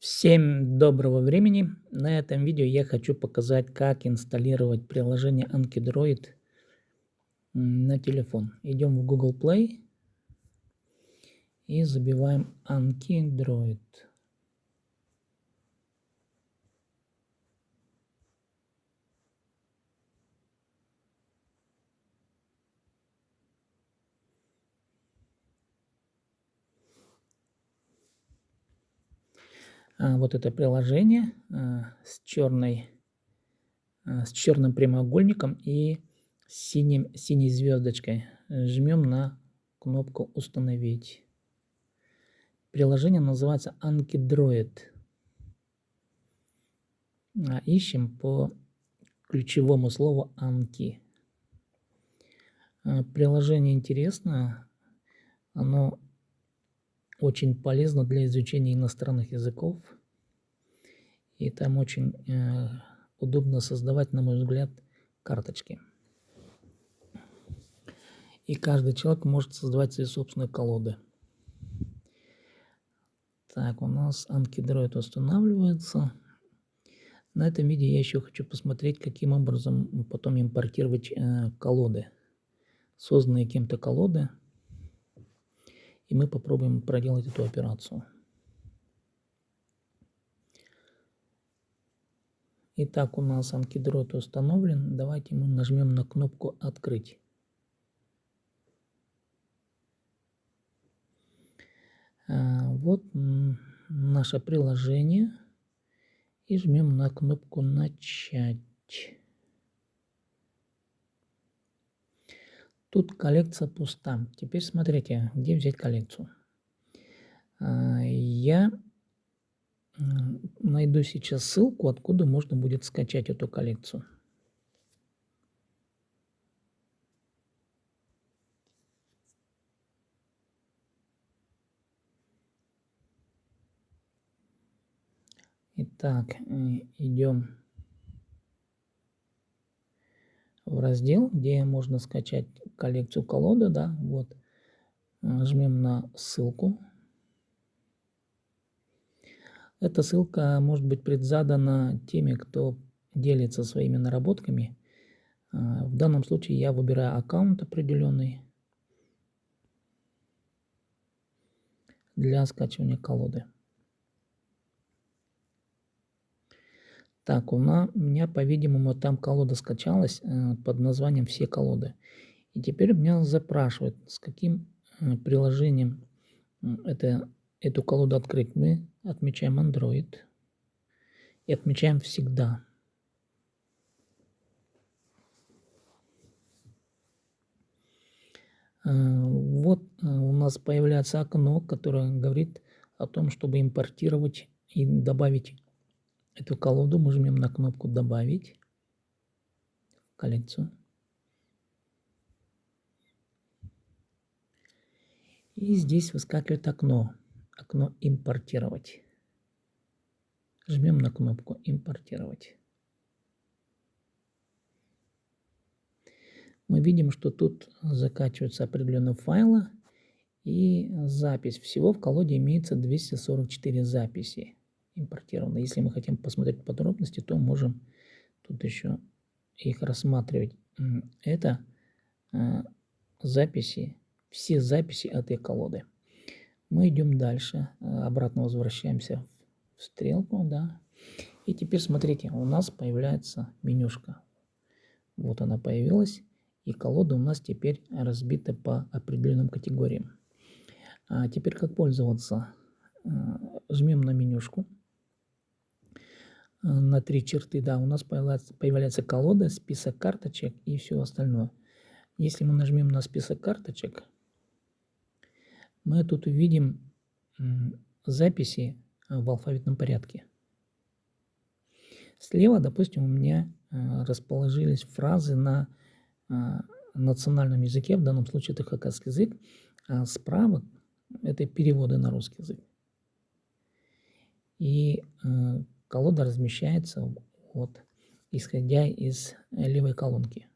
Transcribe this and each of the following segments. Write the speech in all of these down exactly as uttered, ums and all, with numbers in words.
Всем доброго времени. На этом видео я хочу показать, как инсталлировать приложение Ankidroid на телефон. Идём в Google Play и забиваем Ankidroid. А, вот это приложение, а, с чёрной, а, с чёрным прямоугольником и синим, синей звёздочкой. Жмём на кнопку «Установить». Приложение называется Ankidroid. А, ищем по ключевому слову «Анки». А, приложение интересное, оно очень полезно для изучения иностранных языков. И там очень, э, удобно создавать, на мой взгляд, карточки. И каждый человек может создавать свои собственные колоды. Так, у нас Ankidroid устанавливается. На этом видео я ещё хочу посмотреть, каким образом потом импортировать, э, колоды. Созданные кем-то колоды. И мы попробуем проделать эту операцию. Итак, у нас Ankidroid установлен. Давайте мы нажмём на кнопку «Открыть». А, вот, м, наше приложение. И жмём на кнопку «Начать». Тут коллекция пуста. Теперь смотрите, где взять коллекцию. А, я, м, найду сейчас ссылку, откуда можно будет скачать эту коллекцию. Итак, э, идём в раздел, где можно скачать коллекцию колоды, да, вот. Э, жмём на ссылку. Эта ссылка может быть предзадана теми, кто делится своими наработками. А, в данном случае я выбираю аккаунт определённый для скачивания колоды. Так, у на-, у меня, по-видимому, там колода скачалась, э, под названием «Все колоды». И теперь меня запрашивают, с каким, э, приложением, м, это, эту колоду открыть. Мы отмечаем Android и отмечаем «Всегда». Э, вот, э, у нас появляется окно, которое говорит о том, чтобы импортировать и добавить эту колоду. Мы жмём на кнопку «Добавить в коллекцию». И здесь выскакивает окно, окно «Импортировать». Жмём на кнопку «Импортировать». Мы видим, что тут закачиваются определённые файлы и запись. Всего в колоде имеется двести сорок четыре записи импортированы. Если мы хотим посмотреть подробности, то можем тут ещё их рассматривать. М, это, э, записи, все записи этой колоды. Мы идём дальше, э, обратно возвращаемся в, в стрелку, да. И теперь смотрите, у нас появляется менюшка. Вот она появилась, и колода у нас теперь разбита по определённым категориям. А теперь как пользоваться? Э, жмём на менюшку, э, на три черты, да, у нас появляется, появляется колода, список карточек и всё остальное. Если мы нажмём на список карточек, мы тут увидим, м, записи, э, в алфавитном порядке. Слева, допустим, у меня, э, расположились фразы на, э, национальном языке, в данном случае это хакасский язык, а справа это переводы на русский язык. И, э, колода размещается вот, исходя из, э, левой колонки.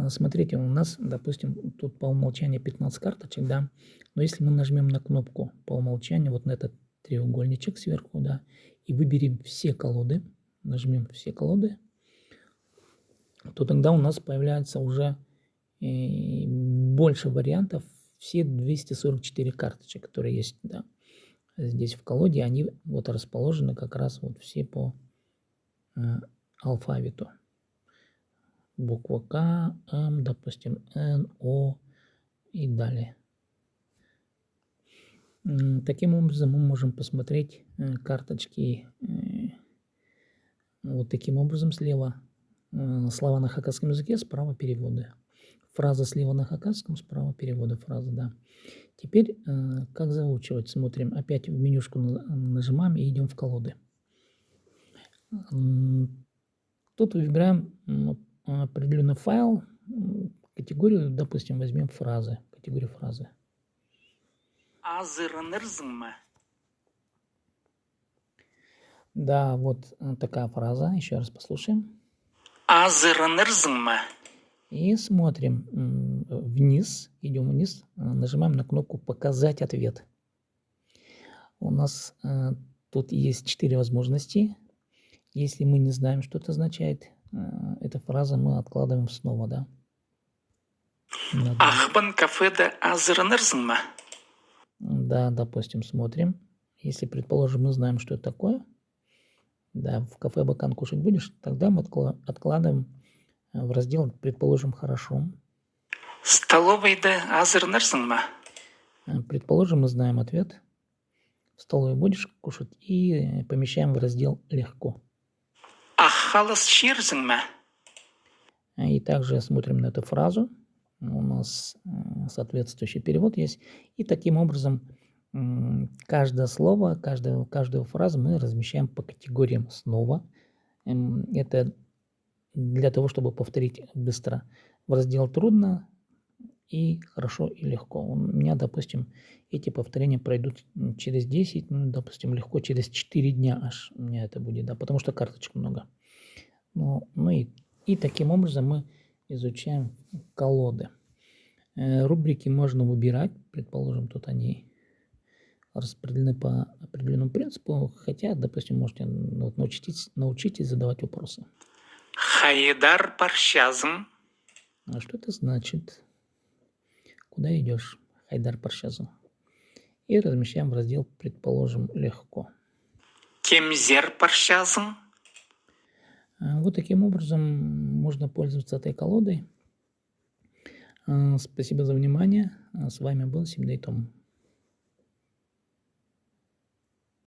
Смотрите, у нас, допустим, тут по умолчанию пятнадцать карточек, да, но если мы нажмем на кнопку по умолчанию, вот на этот треугольничек сверху, да, и выберем все колоды, нажмем все колоды, то тогда у нас появляется уже э, больше вариантов, все двести сорок четыре карточек, которые есть, да, здесь в колоде, они вот расположены как раз вот все по э, алфавиту. Буква К, М, допустим, Н, О и далее. Таким образом, мы можем посмотреть э, карточки э, вот таким образом слева. Э, слова на хакасском языке, справа переводы. Фраза слева на хакасском, справа переводы фразы, да. Теперь, э, как заучивать? Смотрим, опять в менюшку на- нажимаем и идем в колоды. М, Тут выбираем м, определенный файл, м, категорию, допустим, возьмем фразы, категорию фразы. Азыранарзың ма? Да, вот э, такая фраза. Еще раз послушаем. Азыранарзың ма? И смотрим м, вниз, идем вниз, э, нажимаем на кнопку «Показать ответ». У нас э, тут есть четыре возможности. Если мы не знаем, что это означает, э, эта фраза мы откладываем снова, да. Надо- Ахпан кафеде азыранарзың ма? Да, допустим, смотрим. Если, предположим, мы знаем, что это такое, да, в кафе «Бакан» кушать будешь, тогда мы откла- откладываем э, в раздел, предположим, «Хорошо». Столовайда азыранарзың ма? Э, Предположим, мы знаем ответ. В столовой будешь кушать и э, помещаем в раздел «Легко». Ах халас чирзің ма? Э, И также смотрим на эту фразу. У нас э, соответствующий перевод есть. И таким образом м, каждое слово, каждую, каждую фразу мы размещаем по категориям снова. М, Это для того, чтобы повторить быстро. В раздел «Трудно» и «Хорошо» и «Легко». У меня, допустим, эти повторения пройдут м, через десять, ну, допустим, легко через четыре дня аж у меня это будет, да, потому что карточек много. Ну, ну и, и таким образом мы изучаем колоды. Э, Рубрики можно выбирать, предположим, тут они распределены по определенному принципу, хотя, допустим, можете ну, вот, научитесь, научитесь задавать вопросы. Хайдар парчазың? А что это значит? Куда идёшь? Хайдар парчазың. И размещаем в раздел, предположим, «Легко». Кемзер парчазың? А, Вот таким образом можно пользоваться этой колодой. А, Спасибо за внимание. А, С вами был Сибдей Том.